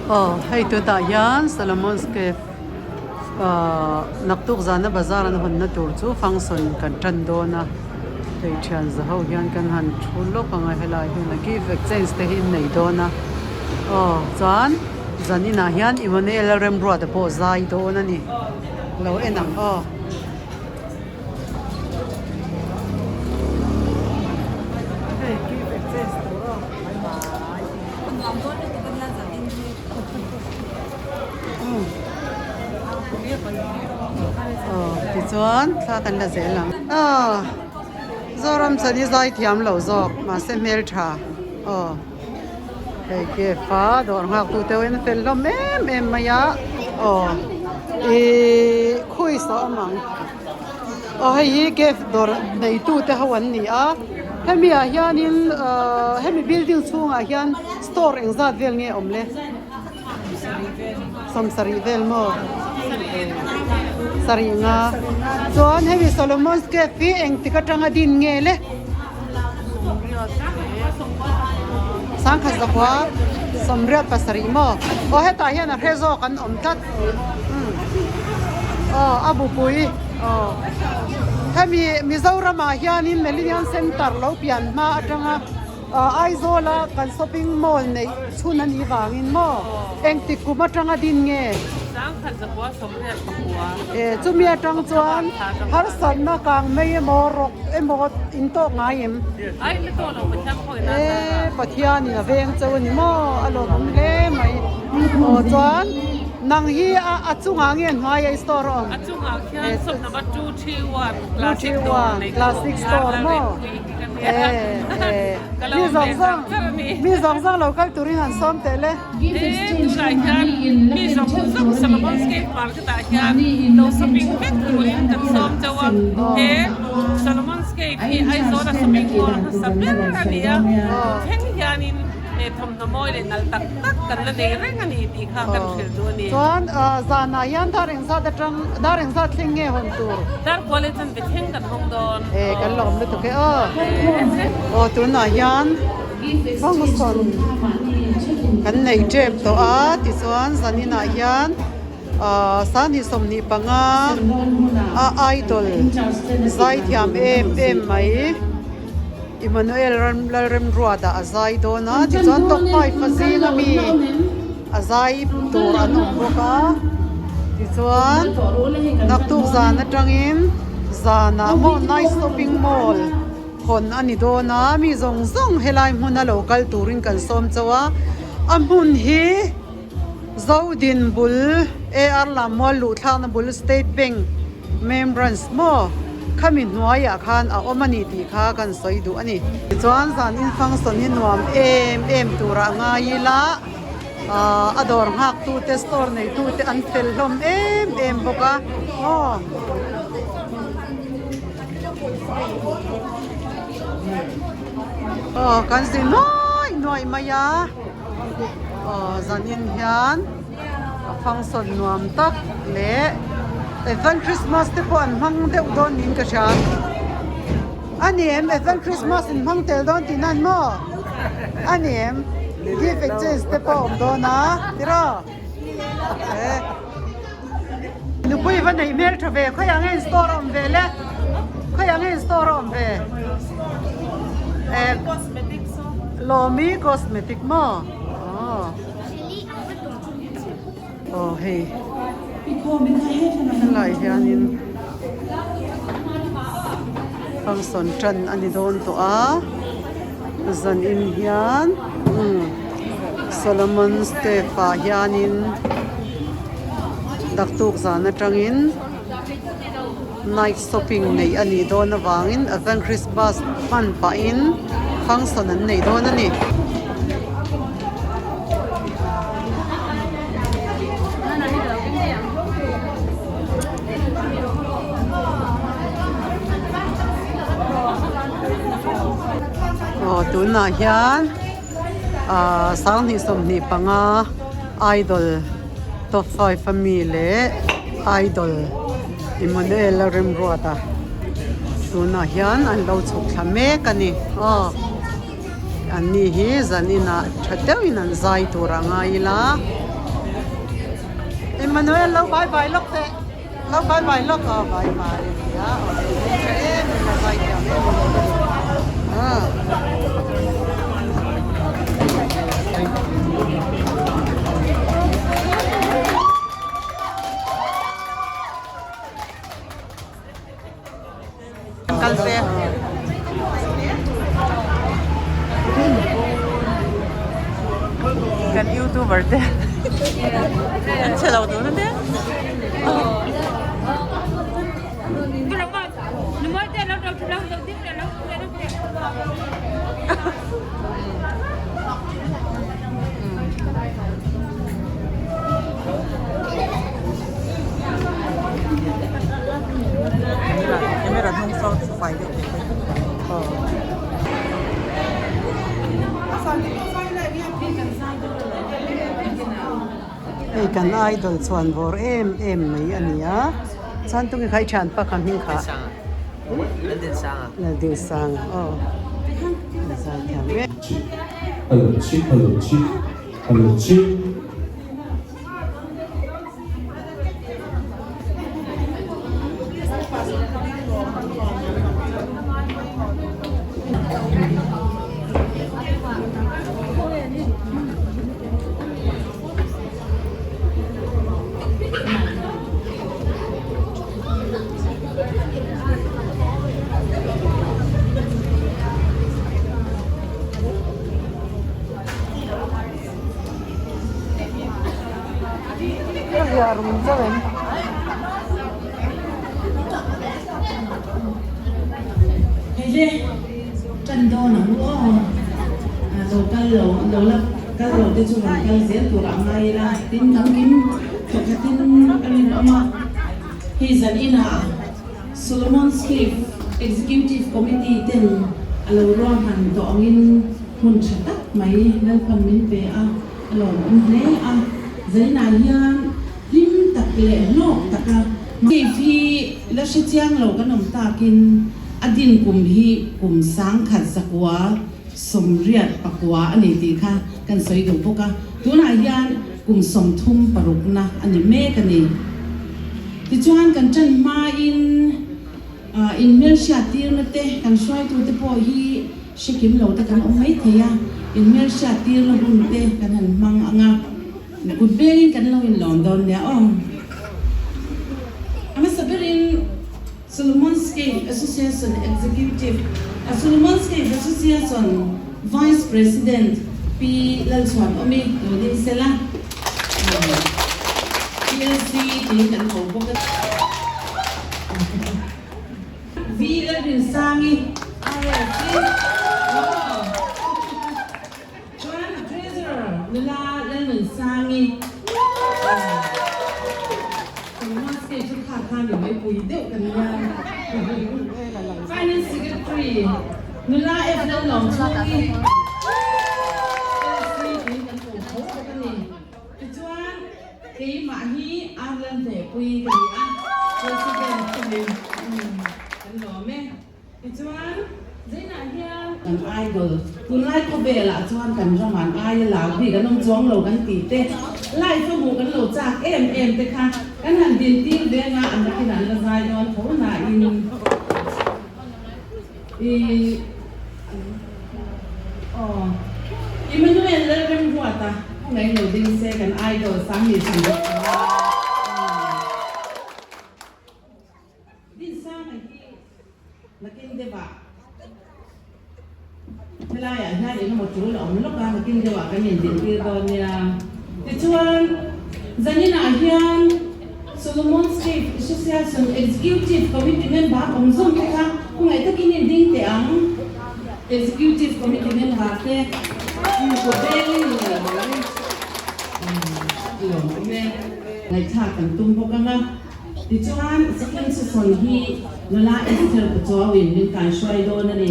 Aw hei tunah hian Solomon's Cave ahh naktuk zana bazar an hawnna tur chu function kan tan dawn a hei thian za ho hian kan han thu lawk ang a helai hian a gift exchange te hi an nei dawn a aw chuan zaninah hian Emmanuel Lalremruata pawh zai dawn a ni lo en ang aw. Hei gift exchange tur aw. Aw tichuan thla kan la zel ang. Aw Zoram chuan i zai thiam lo zawk mahse hmeltha aw hei cave a dawr nghak tu te ho hian a fel hlawm em em mai a aw ihh khuai saw awm ang. Aw hei hi cave dawr neitu te ho an ni a hemi ah hianin ahh hemi building chhungah hian store engzat vel nge awm le sawmsarih vel maw sarih nga chuan hemi Solomon's cave hi engtik atanga din nge le sangkhat zakua sawmriat pasarih maw aw hetah hian a hre zawk an awm tlat. Aw a bupui aw hemi Mizoram ah hianin Millennium Center lo pian hma atanga Aizawl a kan shopping mall neih chhun a nih vangin maw engtik kum atanga din nge? E chumi atang chuan harsatna kang mai emaw rawk emaw in tawk ngai em? E Pathianin a veng cheu a ni maw a lawmawm hle mai. Aw chuan nang hi a a chungah nge hnuaia i store a awm? A chungah khian shop number 231 classic store classic store maw? Mi zawng zawng mi zawng zawng lo kal turin an sawm teh le. E tunah hian mi zawng zawng Solomon Skate Market ah hian lo shopping vek turin kan sawm chauh a. He Solomon Skate hi Aizawl a shopping mall hmasa ber a ni a. Thleng hianin he thawmhnaw mawi leh nalh tak tak kan la nei reng a ni tih kha kan hrilh duh a ni. Chuan zanah hian dar engzat atang dar engzat thleng nge hawn tur? Dar kual in chuan bethleng kan hawng dawn. E kan lawm lutuk e aw. Aw tunah hian function kan nei tep tawh a tichuan zaninah hian Sani 25 a idol zaithiam em em mai. Emmanuel Lalremruata a zai dawn a, tichuan top 5 a zing ami a zai tur an awm bawk a, tichuan naktuk zan atangin zanah maw night shopping mall hawn a ni dawn a, mi zawng zawng helai hmuna lo kal turin kan sawm chauh a, a hmun hi Zodin bul AR Lammual luhthlakna bul State Bank Main branch maw khami hnuaiah khan a awm a ni tih kha kan sawi duh a ni. Tichuan zan in function hi nuam em em turah ngai ila ahh a dawr nghak tute store nei tute an fel hlawm em em bawk a aw. Aw kan zi nuai nuai mai a aw zan in hian. A function nuam tak leh Advent Christmas te pawh an hmang deuh dawn niin ka hria. A ni em Advent Christmas in hmang tel dawn tih nan maw? A ni em? Gift exchange te pawh a awm dawn a tiraw? Eh. Nupui va neih hmel tha ve khawiah nge in store a awm ve le? Khawiah nge in store a awm ve? Eh. Lawmi Cosmetic maw? Aw. Aw hei helai hianin function tan a ni dawn tawh a zanin hian umm Solomon step ah hianin naktuk zan atangin night shopping neih a nih dawn avangin advent christmas hman pahin function an nei dawn a ni. Aw tunah hian ah 2025 idol top 5 ami leh idol Emmanuel a remruat a tunah hian an lo chhuk thla mek a ni aw an ni hi zan inah tha deuhin an zai tur a ngai ila. Emmanuel lo bye bye lawk teh lo bye bye lawk aw bye bye a nia aw tha em em a zai thiam em em a ni ah. Kal ve. Kan youtuber te an che lo dun ania. Camera hnung sawn fai deuh teh te aw. Hei kan idol chuan vawr em em mai a ni a, chuan tunge kha i thianpa kha hming kha? Laldinsanga aw zaithiam em. Ka riah rum zauh em? Hei le, tan dawn ang u aw. Lo kal lo, lo la kal lo te chu rawn kal zel tur ah ngai ila. Tin kan kim thawkhatin a rinawm a. Hei zan inah Solomon's Cave Executive Committee ten a lo ruahman tawh angin hmun tha tak mai Lalpan min pe a, a lawmawm hle a. Zainah hian hlim tak leh hlawk taka Cave hi la hre chiang lo kan awm takin a din kum hi kum 1000 189 a ni tih kha kan sawi duh bawk a, tunah hian kum 36 na a ni mek a ni. Tichuan kan ṭan hmain inhmelhriat tirna te kan hruaitute pawh hi hre kim lo te kan awm mai thei a, inhmelhriat tirna hun te kan han hmang ang a, kut vengin kan lo inlawm dawn nia aw. A hmasa berin Solomon's Cave Association Executive a Solomon's Cave Association Vice President Pi Lalchhuanawmi lo ding sela. PLC tiin kan ko bawk a. V Lalrinsangi RFC aw chuan Treasurer nula Lalnunsangi Solomon State chu kha kha ni mai pui deuh kan nia. Finance Secretary nula F Lallawmchhungi PLC tiin kan ko tho bawk a ni. Tichuan, keimah hi Ireland hlehpui ka ni a, President ka ni. Kan lawm e. Tichuan, Zainah hian. Kan idol, tunlai khawvelah chuan kan ramah an aia lar bik an awm chuang lo kan tih te, live a hmuh kan lo chak em em te kha kan han din tir ve anga an nakinah an la zai dawn tho nain i Aw Emmanuel Lalremruata pu ngai lo ding se kan idol sang ni sang bawk ang. Din sang a hi nakin deuh ah helai ah hian engemaw tul a awm lawk a nakin deuh ah kan in din tir dawn nia. Tichuan zanin ah hian Solomon's Cave Association Executive Committee member awm zawm te kha khawngaih takin in ding teh ang. Executive Committee member te kut vengin in lo mai i lawm awm e. Ngaihthlak kan tum bawk ang a. Tichuan second session hi Nula Esther Pachuau-in min kaihruai dawn a ni.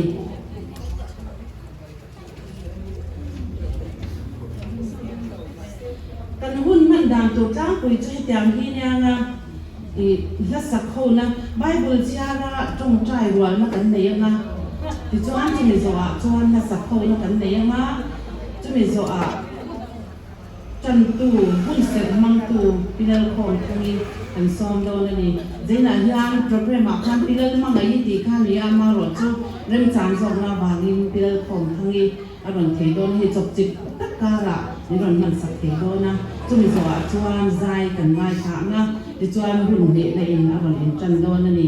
Kan hun hman dan tur tlangpui chu hetiang hi nia nga i hla sak hona Bible chhiara tawngtai rualna kan nei anga, tichuan chumi zawhah chuan hla sak hona kan nei anga, chumi zawhah. Ṭantu, hunserh hmangtu Pi Lalkhawm thungi kan sawm dawn a ni. Zainah hian programme ah khan Pi Lalhmangaih tih kha ni a, amaherawh chu remchang zawkna avangin Pi Lalkhawm thungi a rawn thei dawn hei chawpchip tak karah min rawn hmansak thei dawn a, chumi zawhah chuan zai kan ngaithla ang a, tichuan hun hnehna in a rawn inṭan dawn a ni.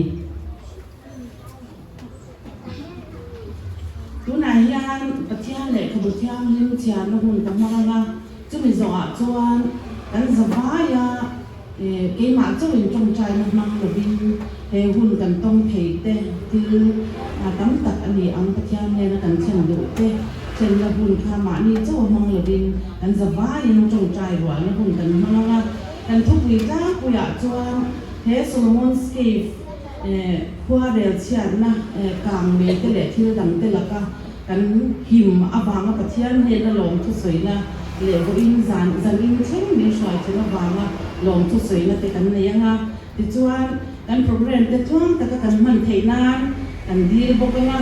Tunah hian Pathian lehkhabu thianghlim chhiarna hun ka hmang ang a, chumi zawhah chuan kan zavaia keimah chauhin tawngtaina hmang lovin he hun kan tawng thei te thil tam tak a ni ang. Pathian hnena kan thlen duh te thlenna hun kha mahni chauh hmang lovin kan zavaiin tawngtai rualna hun kan hmang ang a. Kan thupui tlangpuiah chuan he Solomon's Cave Khuarel chhiatna kang mei te leh thil dang te laka kan him avanga Pathian hnena lawmthu sawina leh vawiin zan zanin thleng min hruai thlen avanga lawmthu sawina te kan nei ang a. Tichuan, kan program te tluang taka kan hman theih nan kan dil bawk ang a.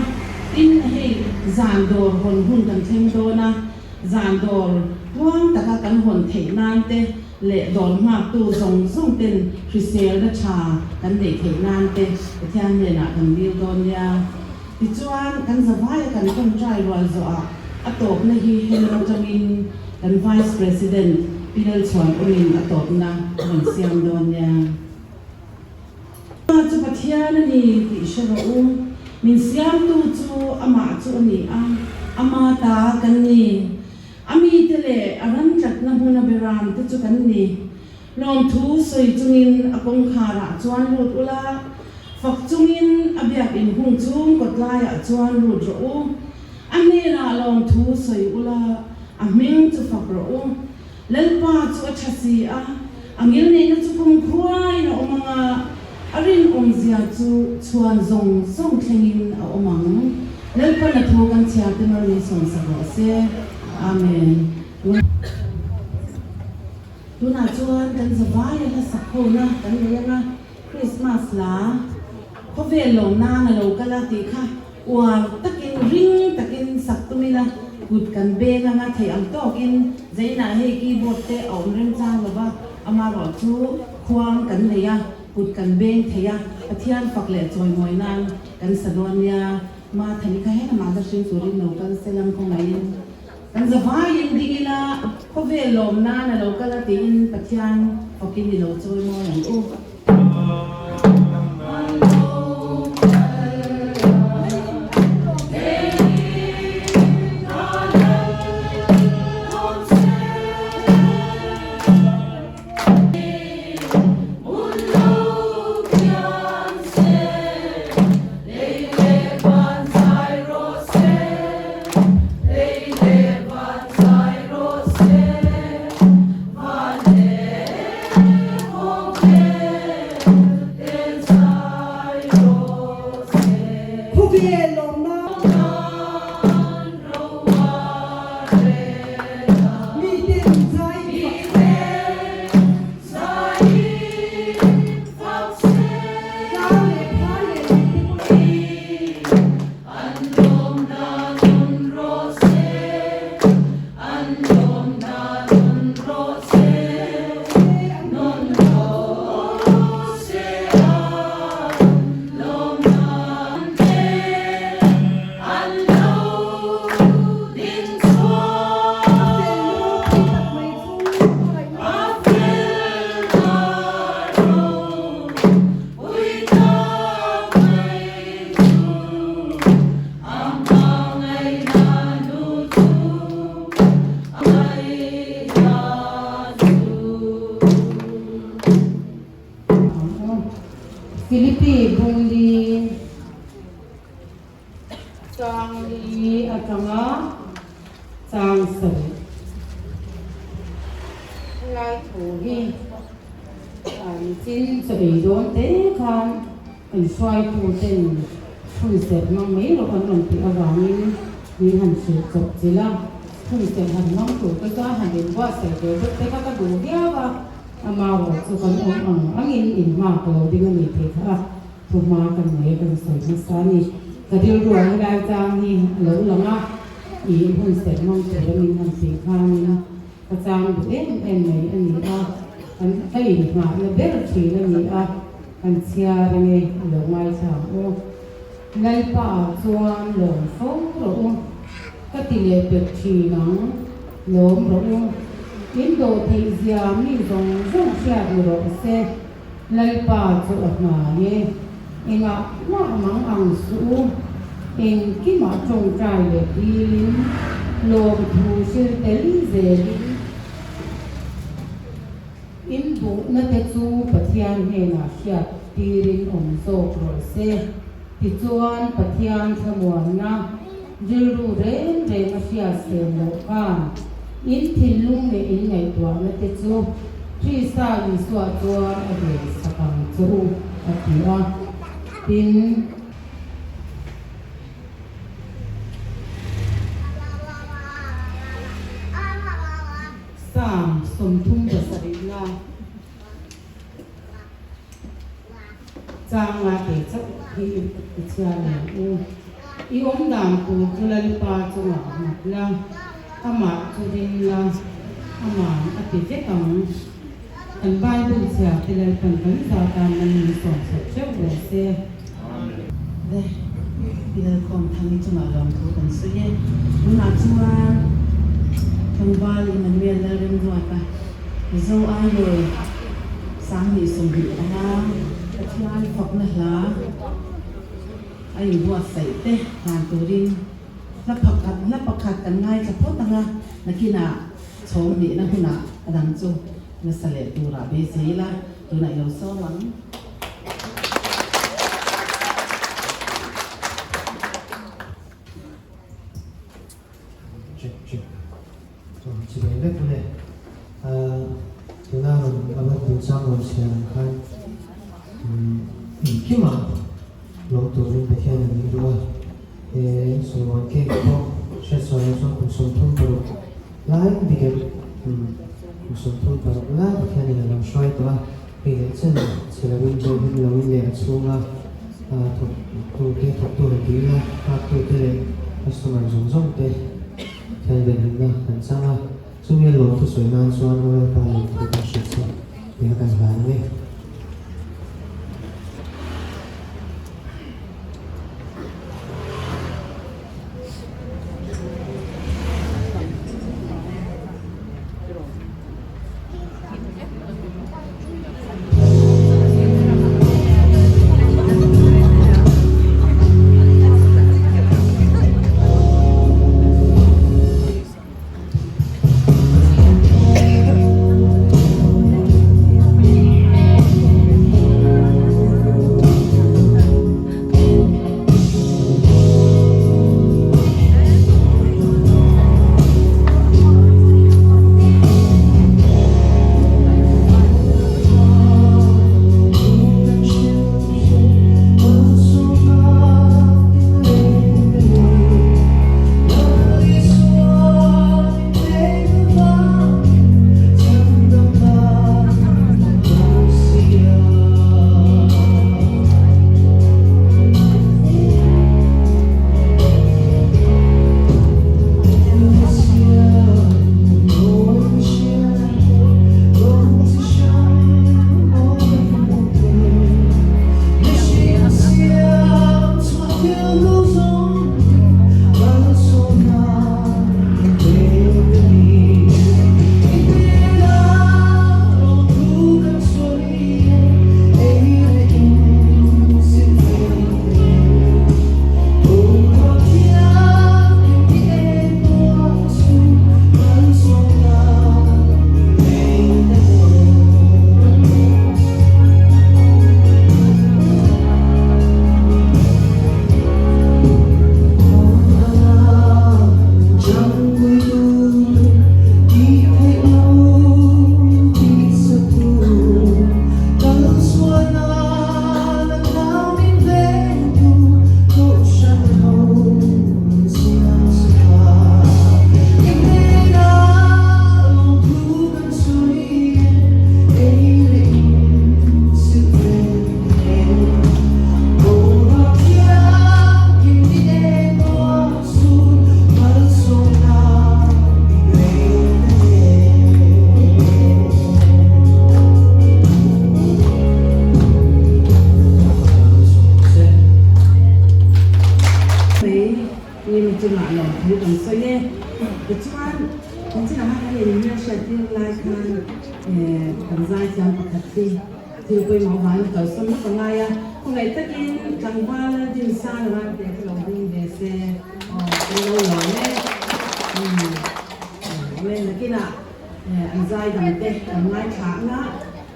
Tin, hei zan dawr hawn hun kan thleng dawn a, zan dawr tluang taka kan hawn theih nan te, leh dawr nghaktu zawng zawng ten hriselna tha kan neih theih nan te Pathian hnenah kan dil dawn nia. Tichuan, kan zavaia kan tawngtai rual zawhah a tawpna hi hello atangin kan Vice President Pi Lalchhuan awmin a tawpna a rawn siam dawn nia. Amah chu Pathian a ni tih hre rawh u. Min siamtu chu amah chu a ni a, ama ta kan ni. A mite leh a ram tlatna hmuna beram te chu kan ni. Lawmthu sawi chungin a kawngkharah chuan lut ula, fak chungin a biak inhung chung kawtlaiah chuan lut rawh u. A hnenah lawmthu sawi ula, a hming chu fak rawh u. Lalpa chu a tha si a, a ngilneihna chu kumkhuain a awm ang a, a rinawmzia chu chhuan zawng zawng thlengin a awm ang. Lalpan a thu kan chhiar te mar min sawnsak rawh se. Amen. Tunah chuan kan zavaia hla sak hona kan nei ang a, Krismas hla khawvel lawm nan a lo kal a tih kha uar takin ring takin sak tum ila kut kan beng ang a, theih ang tawkin zainah hei keyboard te a awm remchang lo va, amaherawh chu khuang kan nei a, kut kan beng thei a, Pathian fak leh chawimawi nan kan sa dawn nia. Mathani kha helamah la hring turin lo kal se lam khawngaihin kan zavaiin ding ila khawvel lawm nan a lo kal a tiin Pathian fawkin i lo chawi mawi ang u. Philippi Bungli Changli atanga chang sarih helai thu hi nichin chaw ei dawn te khan kan hruaitu ten hun serh mang mai loh an rawn tih avangin min han hrilh chawp chilh a, hun serh han hmang tur te chuan han inbuatsaih ve vek te kha ka duh viau a, amaherawh chu kan awm ang angin inhma ka lo ding a ni thei kha a. Thu hma kan nei a kan sawi hmasa a ni. Ka rilru ah helai chang hi a lo lang a, ih hun serh hmang tur a min han tih khanin Ka chang duh em em mai a ni a, kan ka inghahna ber thin a ni a, kan chhiar ange a lo ngaithla ang u. Lalpa ah chuan lawm fo rawh u, ka ti leh pek thin ang, lawm rawh u. In dawh theih zia mi zawng zawng hriat ni rawh se, Lalpa chu a hnai e. Engah mah mang ang suh u, engkimah tawngtai leh dilin, lawmthu hril tel zelin, in duhna te chu Pathian hnenah hriat tirin awm zawk rawh se. Tichuan Pathian thlamuanna rilru reng reng a hriat sen loh khan in thinlung leh in ngaihtuahna te chu Krista Isua chuan a ven sak ang che u, a ti a. Tin. Psalm 37 na Changa te chauh hi i chhiar leh ang u. I awm dan tur chu Lalpa chungah nghat la, amah chu ring la, aman a ti vek ang. Kan Bible chhiar te Lalpan kan zah tan nan min sawm chhawp theuh rawh se. Le, i Lalkhawm thang i chungah lawmthu kan sawi e. Tunah chuan tlangval Emmanuel Lalremruata Mizo Idol 2025 Pathian fakna hla a inbuatsaih te hlan turin hla pakhat hla pakhat kan ngaithla phawt ang a, nakinah chhawm hnihna hunah a dang chu nasa leh turah beisei ila tunah i lo sawm ang. Check check. Chuan chibai vek le. Tuna rawn a va chungchang rawn chhiar ang khan engkima lawm turin Pathian in min duh a. He Solomon cake pawh hriatsual loh chuan kum 36 lai bikem kum 36 lai Pathian in a lo hruai tawh a. Hei leh chen chhe loin deuh him loin leh a chhunga thawktute thawktu han ti ila nghaktute leh customer zawng zawng te thian venhimna kan chang a, chumi a lawm thusawi nan chuan Royal Pa lawmthu kan hrilh che tih a kan hlan ang e. khan kan zaithiam pakhat hi thil pawimawh avangin kalsawn lawk a ngai a, khawngaih takin tlangval Dinsana Ralte kha lo ding ve se aw kan lo lawm e. Umm awle nakinah an zai dang te kan ngaithla ang a,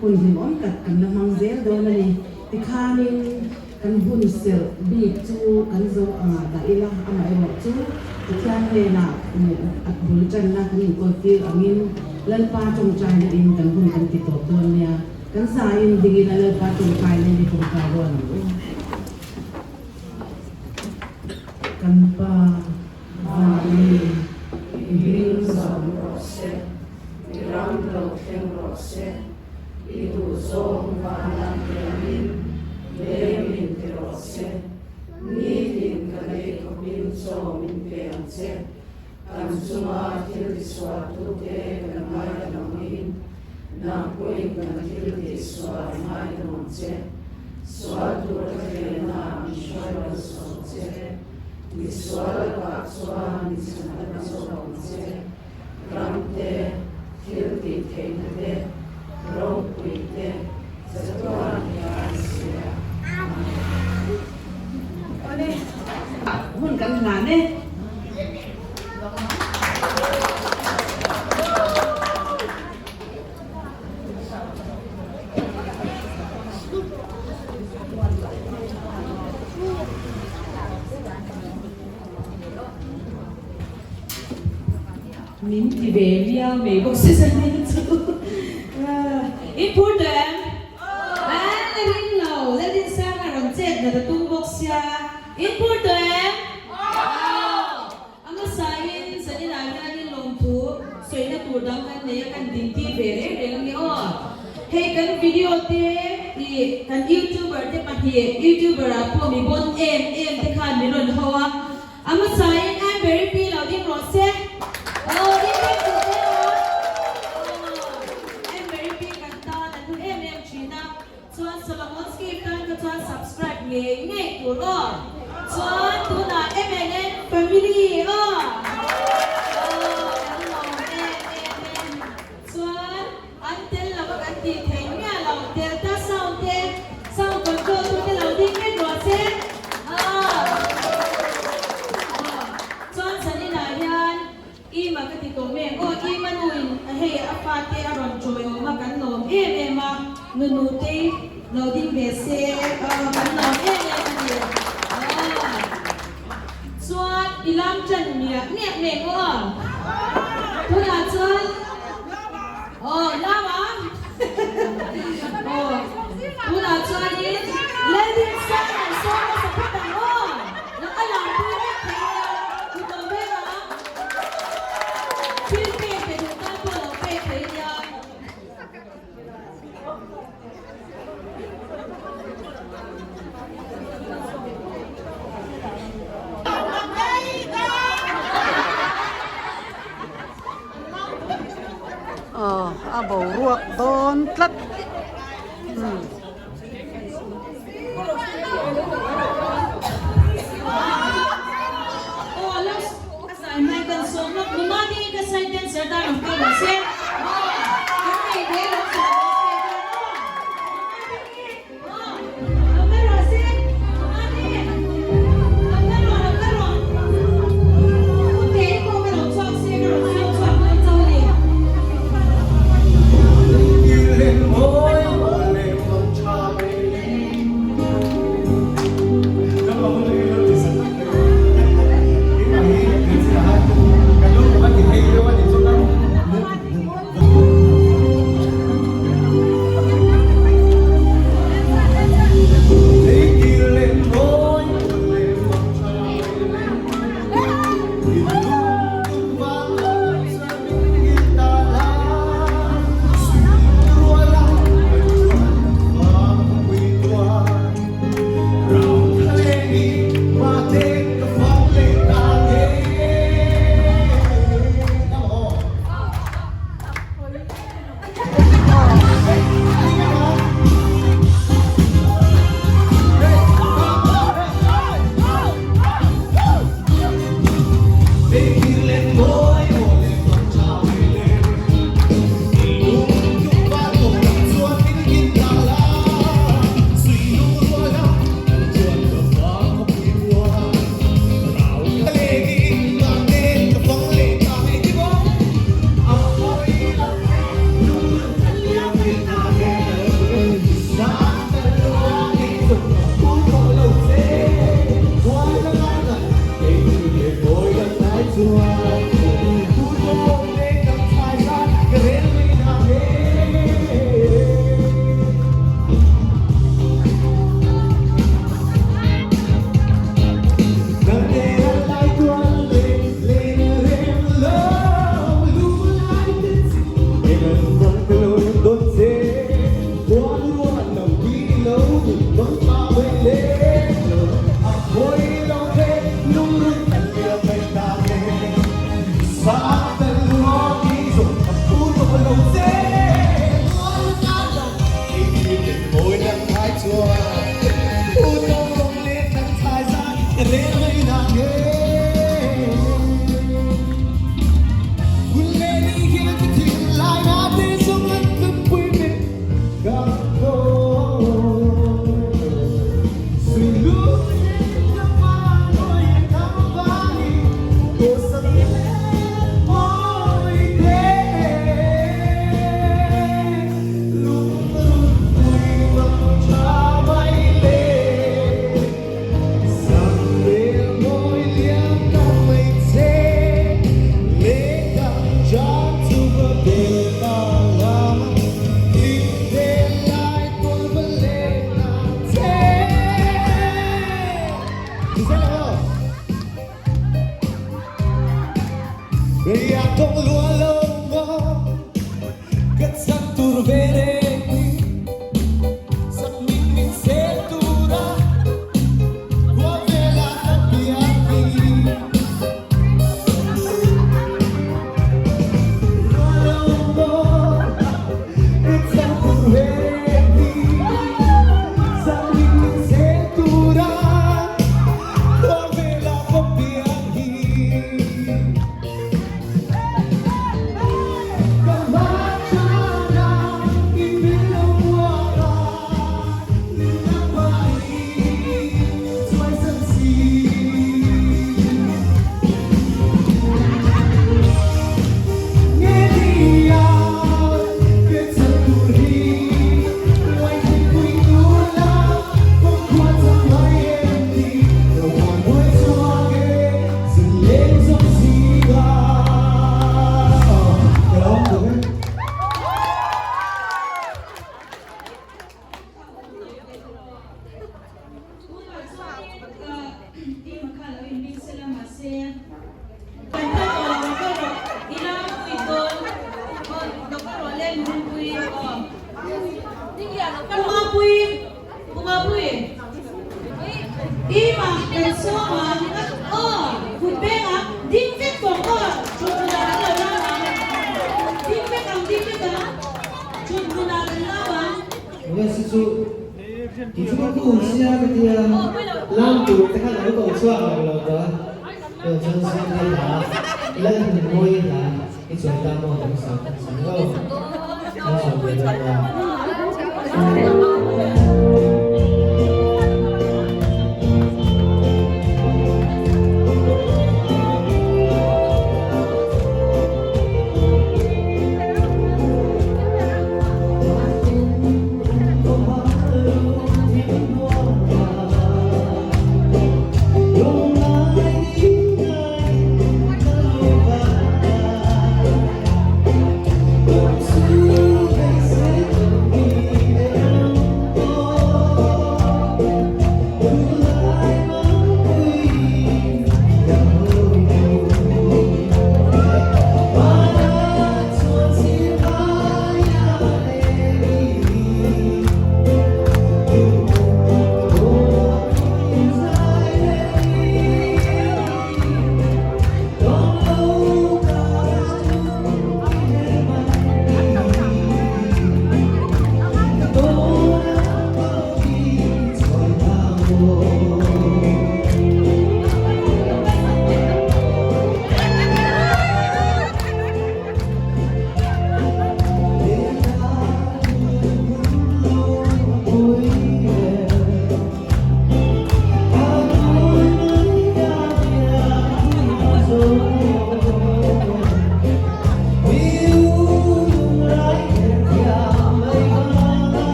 hun hlimawm tak kan la hmang zel dawn a ni. Tikhanin kan hun serh bik chu kan zo angah dah ila, amaherawh chu Pathian hnenah a bul tanna kan inkawltir angin Lalpa tawngtaina in kan hun kan ti tawp dawn nia. Kan zaiin ding ila Lalpa tawngtaina in i tawngtai dawn ang u. Kan Pa Vani i hming zam rawh se, i ram lo thleng rawh se. I duhzawng vanlam tiangin lei min ti rawh se. Nitin ka nei khawpin chaw min pe ang che. Kan chunga thil tisualtute kan ngaidam angin nang pawhin kan thil tihsual ngaidam ang che. Sual tur ka thlehna min hruai lo suh ang che. Misual lakah chuan mi chhan a zawk ang che. Ram te, thil tih theihna te, ropui te, chatuan hi a ni si a. Amen. Awle, hun kan hlan e. Min ti ve miau mai bawk si zanin chu. I phur tawh em? Aaa la ring lo, Laldinsanga rawn chet nat a tum bawk sia. I phur tawh em? A hmasain zaninah hianin lawmthu sawina tur dang kan nei a, kan dinti ve reng reng a ni aw. Hei kan video te ih kan youtuber te pahnih, youtuber ah pawh mi bawn em em te khan min rawn ho a, A hmasain Anberry pi lo ding rawh se. Aw ding vek duh te aw. Aw Anberry pi kan tan a hlu em em thin a. Chuan Solomon's Cave tan kha chuan subscribe ngei ngei tur aw. Chuan tunah MNN family aw. Aw kan lawm em em e. Chuan an tel lo a kan tih thei miah lo. Delta sound te, sound control tu te lo ding vek rawh se. Aw. Chuan zaninah hian Ima ka ti tawh mek aw. Ima nu in hei a fate a rawn chawi awm a kan lawm em em a. Nunu te lo ding ve se aw kan lawm em em a ni. Aw. Chuan i lam tan miah miah mek aw. Tunah chuan aw lam ang aw tunah chuanin Laldinsang an sawm hmasa phawt ang aw. Nang a lam pui vek thei nia kut lo vek ang. Thil pek pe duh tan pawh lo pek thei nia. Aw a boruak dawn tlat umm.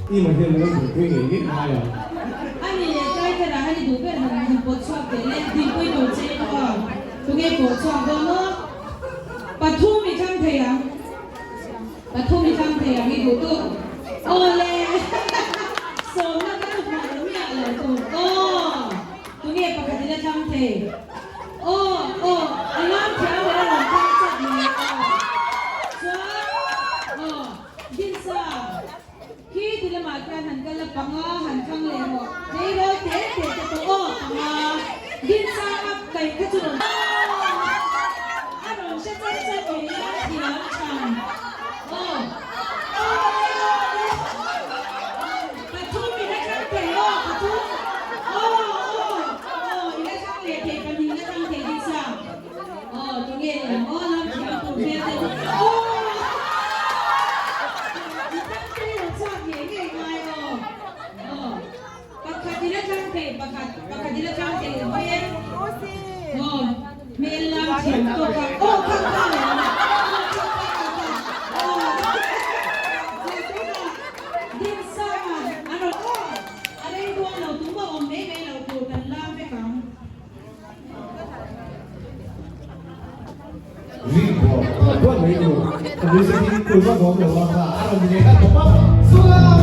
Ima hian min lo buaipui ngei ngei ngai ang. A ni leh tlai te rah a ni duh ber han han pawt chhuak teh le tihpui tur che in aw. Tunge pawh chhuak dawn aw? Pathum i thlang thei ang. Pathum i thlang thei ang i duh tu. Aw le sawmna ka chu hmuh lo miah lo tur aw. Tunge pakhat i la thlang thei? Aw aw a lam thiam ber a rawn thlang chat mai aw. Chuan aw Dinsa khi ti lamah khian han kal a panga han thlang leh rawh. Tleirawl te te te pawh aw panga Dinsa a kaih kha chu rawn aw a rawn hre chat chat mai a thiam than aw aw le aw le pathum i la thlang thei aw pathum aw aw aw i la thlang leh thei pahnih i la thlang thei Dinsa aw tunge ni ang aw lam thiam tur hmel te chu aw i thlang thei lo chhuak ngei ngei ngai aw aw. Pakhat i la thlang thei, pakhat, pakhat i la thlang thei hmel, aw, hmel lam thiam tawk a, aw kha kha leh awm a, aw kha kha kha kha, aw, aw tunah Dinsanga an rawn, aw, a rei dawn lo, tumah awm mai mai lo tur kan lam vek ang. Ri buah buah buah mai tur, ka music hi kul vak awm lo a, kha a rawn ni leh tawp a, Sulam!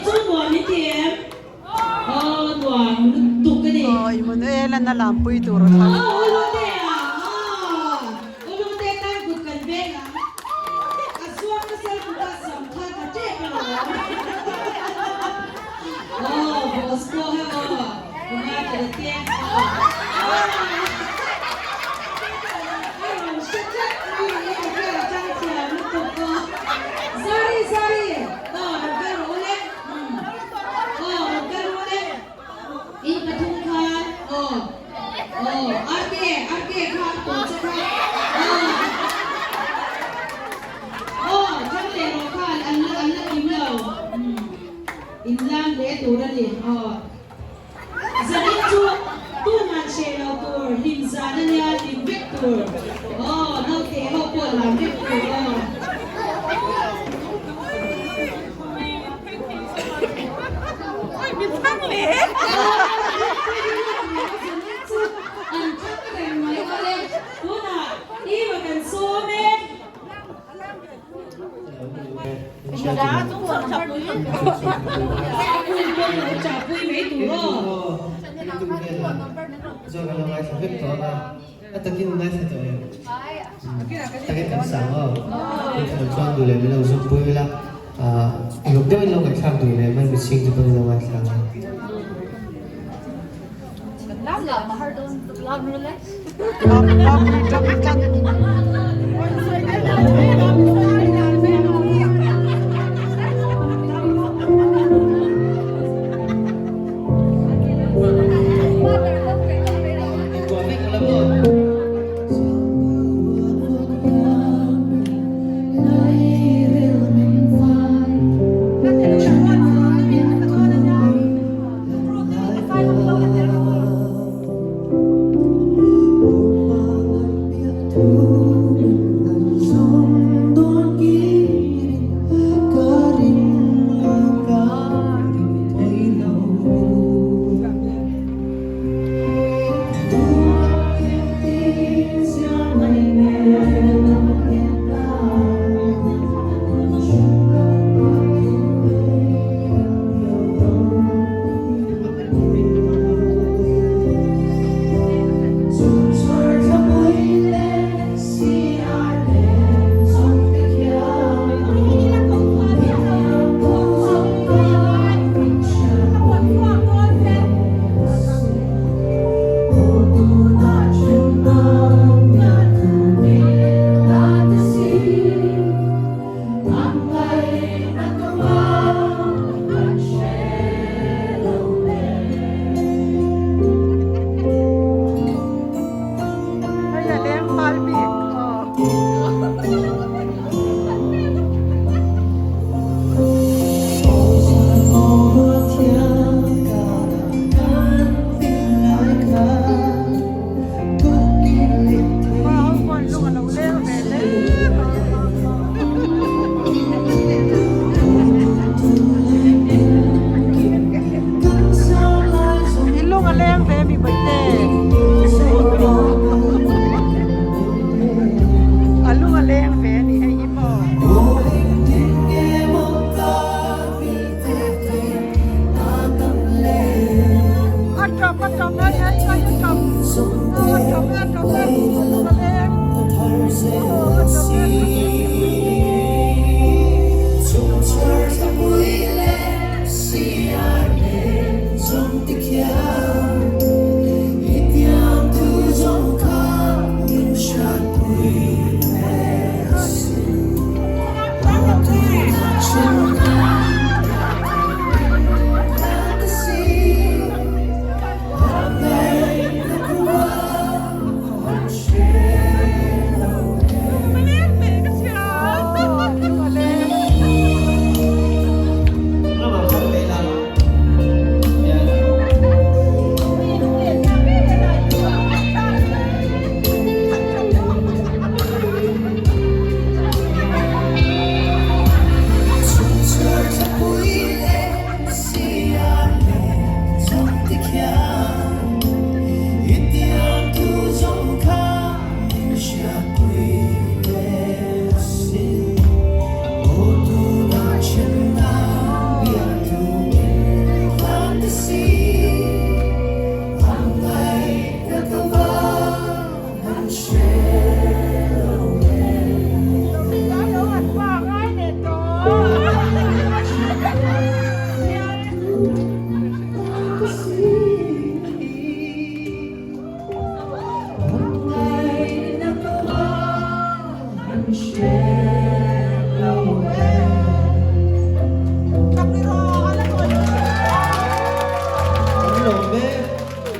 Chu nuam i ti em? Aw nuam lutuk a ni. Aw Immanuel-an a lampui tur a thlang. Aw Ulute a aw Ulute tan kut kan veng ang. A suang nasa lutuk a sam kha ka tep a lo. Aw Bosco he aw Kumar te aw. A rawn hre tlat mai a, ka hriat a chang thiam lutuk. Inlam leh tur a ni aw. Zanin chu tuman hreh lo tur, hlim zan a nia, hlim vek tur aw, naute ho pawh lam vek tur aw. Zanin chu an thlang reng mai awle, tunah Eva kan sawm e.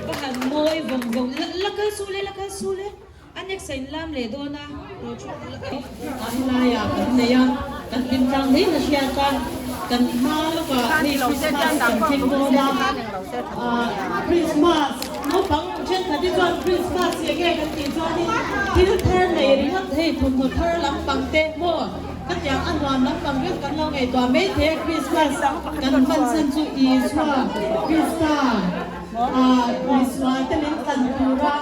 Va han mawi vawng vawng la kal suh le la kal suh le a next a in lam leh dawn a. An laiah kan nei a, kan hlim tlang hle na hriat a. Kan hma lawkah hei Christmas kan thleng dawn a, Christmas naupang thenkhat hi chuan Christmas eng nge kan tih chuanin thil thar nei ringawt hei thawmhnaw thar lampang te maw khatiang a nuam lampang vek kan lo ngaihtuah mai thei a, Christmas kan hman chhan chu Isua Krista Isua te min tlan tura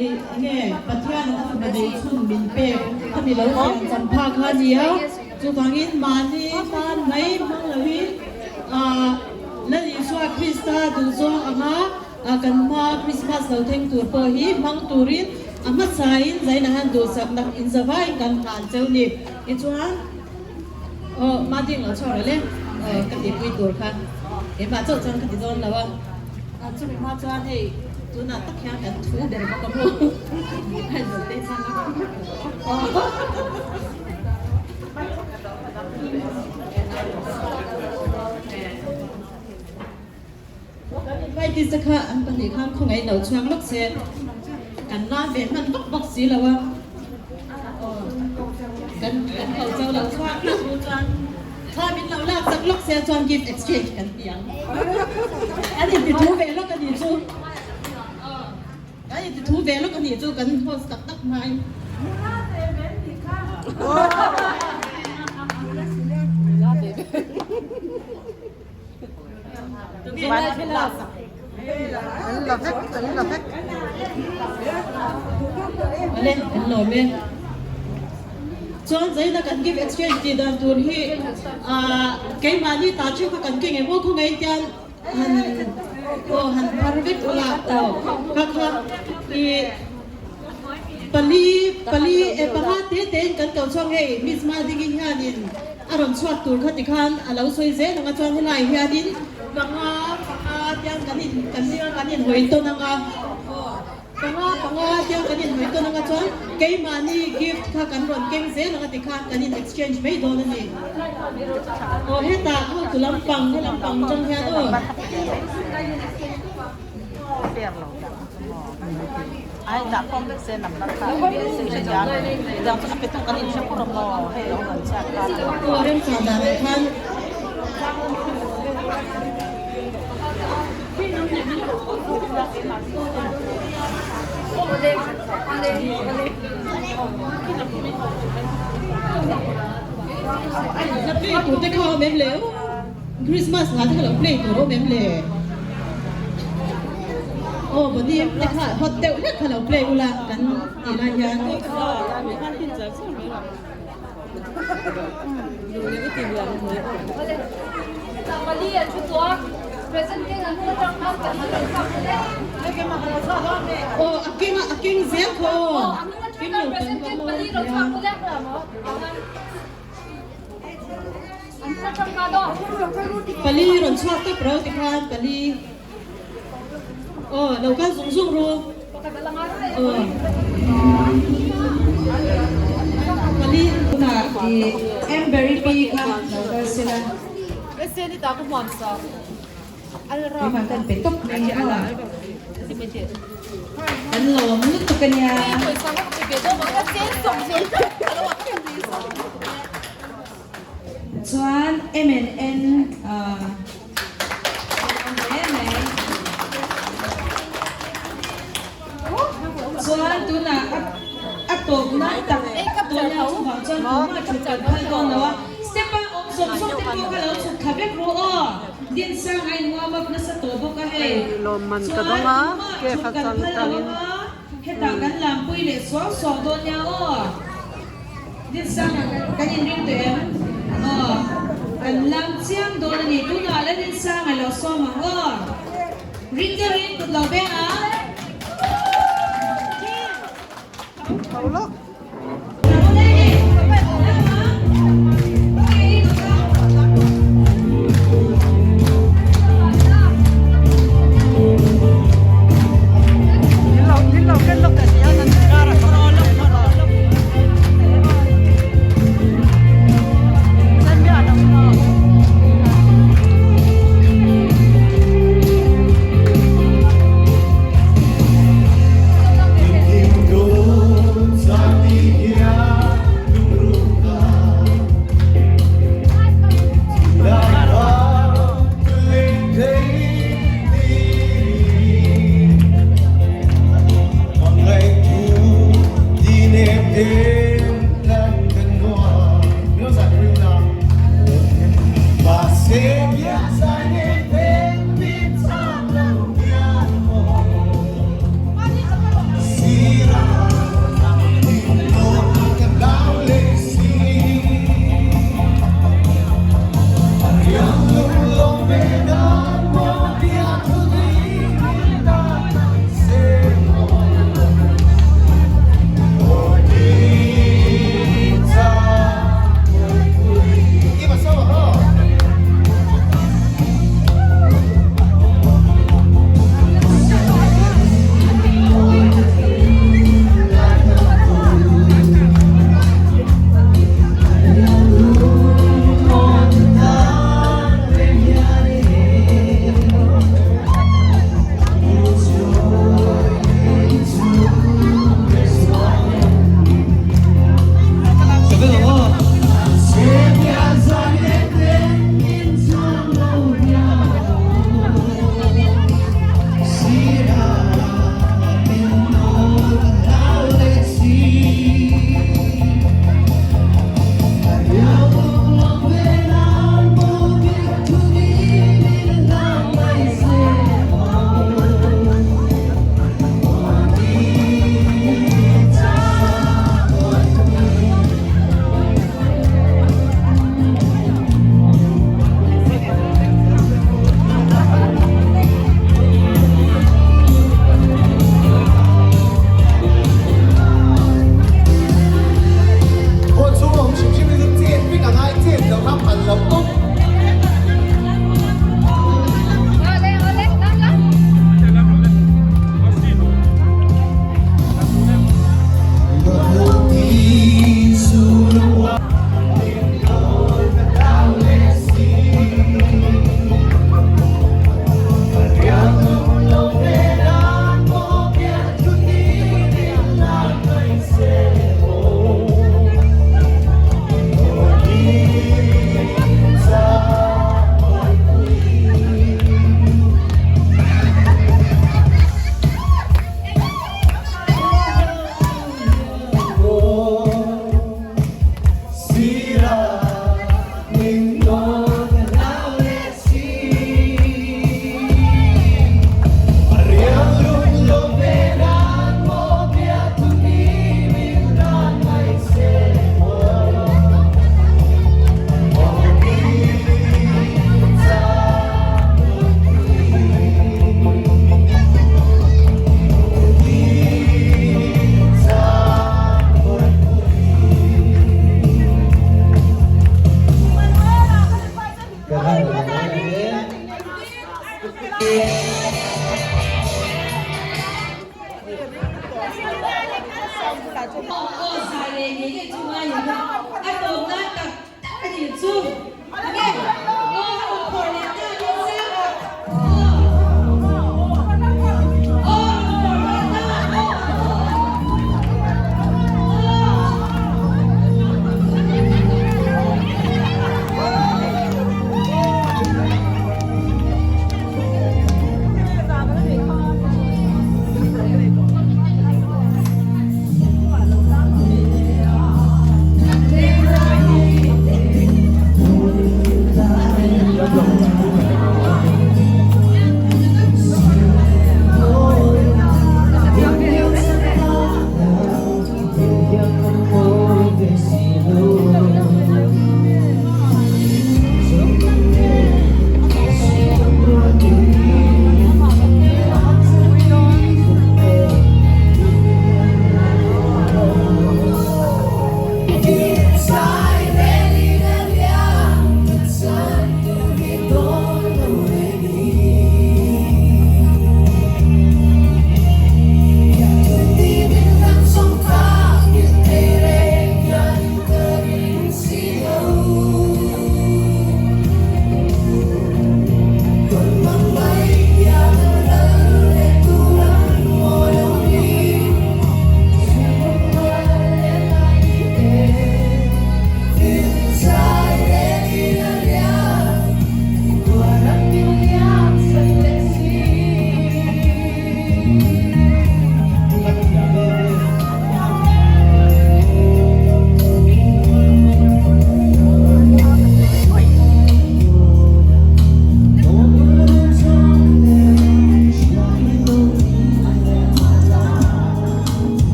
eng nge Pathian a fapa nei chhun min pek khami lo pian champha kha a ni a. Chuvangin mahni tan mai hmang loin Lal Isua Krista duhzawng anga kan hma Krismas lo thleng tur pawh hi hmang turin a hmasain zaina han duhsaknak inzavain kan hlan cheu ni. Tichuan aw hma ding lo chhuak rawh le ka tihpui tur kha keimah chauh chuan ka ti dawn lo a. Chumi hma chuan hei tunah tak hian kan thu ber bawk a maw a in zawh te chang a. Vai ti te kha an pahnih khan khawngaih lo chhuak lawk se kan la ve hman vak vak si lo a kan kan ko cho lo chhuak lawk ru chuan thla min lo lak sak lawk se chuan gift exchange kan ti ang an inti thu ve lawk a nih chu. Kan inti thu ve lawk a nih chu kan host tak tak hmain. An la vek, an la vek. Ale, an lawm e. Chuan zaina kan gift exchange tih dan tur hi keimahni ta theuh kha kan keng emaw khawngaih tian Han aw han phar vek ula aw kha kha i pali pali e panga te te in kan ko chhuak hei miss Madingi hianin a rawn chhuak tur kha tikhan a lo sawi zel ang a chuan helai hianin panga panga tiang kan in kan kan inhawi tawn ang a aw. Panga panga tiang kan inhawi tawn anga chuan keimahni gift kha kan rawn keng zel anga tikhan kan in exchange mai dawn a ni. Aw hetah khaw tu lampang he lampang tang hian aw. Aw remchang danah khan. La play tur te kha awm em le aw Christmas hla te kha lo play tur awm em le aw body te kha hot deuh hlek kha lo play ula kan tih lai hian. Aw a keng a a keng zel khaw aw keng lo kan awm pali rawn chhuak tawp ro tikhan pali Aw lo kal zung zung ru. Aw. Pali Tunah i Amberry pi kha lo kal sela. Keimah kan pe tawp mai a. Kan lawm lutuk a nia. Chuan M and N hle mai. Chuan tunah a tawp nan tak dawn a chuvang chuan tumah thut kan phal dawn lo a. Step a awm zawng zawng te pawh kha lo chhuk thla vek rawh aw. Dinsang a in warm up nasa tawh bawk a hei. Lawmman ka Chuan dawng a, tumah cave thut a kan chang phal lo tangin. ang a, hetah kan lampui leh suau suau dawn nia aw. Dinsanga kan inring tawh em? Aw, kan lam chiang dawn a ni. Tunah la Dinsanga lo sawm ang aw. Ring deuhin kut lo beng ang. Tho lawk.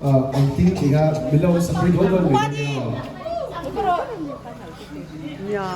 Engtin tih kha min lo sak ri dawn dawn mai dawn nia.